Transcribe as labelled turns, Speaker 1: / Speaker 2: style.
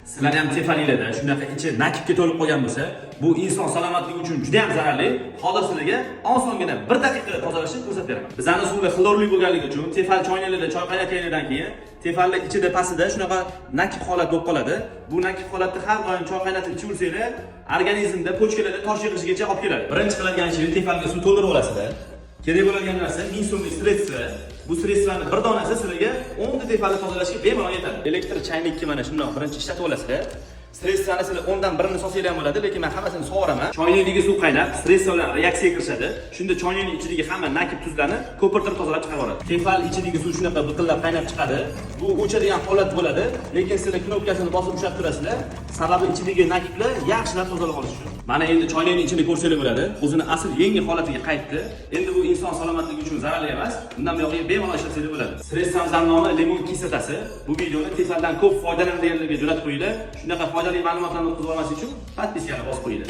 Speaker 1: Sizlar ham tefalinglarda shunaqa ichi накипь ga to'lib qolgan bo'lsa, bu inson salomatligi uchun juda ham zararli. Hozir sizlarga osongina bir daqiqada tozalashni ko'rsatib beraman. Bizani suvda xlorli bo'lganligi uchun tefal choynalarda choy qaynatgandan keyin tefalni ichida pastida shunaqa накипь holat bo'lib qoladi. Bu накипь holatda har doim choy qaynatib ichaversanglar, organizmda почка larda tosh yig'ishigacha olib keladi. Birinchi qiladigan ishingiz, tefalga suv to'ldirib olasizlar. Kerak bo'ladigan narsa 1000 so'mlik средство. Bu средство ni bir donasi sizlarga 10 ta tefalni tozalashga bemalol yetadi. Elektr chaynikni mana shundoq birinchi ishlatib olasizlar. Средство ni sizlar 10 dan birini solsanglar ham bo'ladi, lekin men hammasini sovuraman. Choynakdagi suv qaynab, средство bilan reaksiyaga kirishadi. Shunda choynakning ichidagi hamma накипь tuzlarni ko'pirtirib tozalab chiqarib yuboradi. Tefal ichidagi suv shunaqa biqillab qaynab chiqadi. Bu o'chadigan holat bo'ladi, lekin sizlar knopkasini bosib ushlab turasizlar. Sababi ichidagi накипь lar yaxshilab tozalab olish uchun. Mana endi choynakning ichini ko'rsanglar bo'ladi. O'zini asl yangi holatiga qaytdi. Endi bu inson salomatligi uchun zararli emas. Bundan buyog'iga bemalol ishlatsanglar bo'ladi. Средство mizni nomi limon kislotasi. Bu videoni tefaldan ko'p foydalanadiganlarga jo'natib qo'yinglar. Shunaqa foydali ma'lumotlarni o'tkazib olmaslik uchun подписка ni bosib qo'yinglar.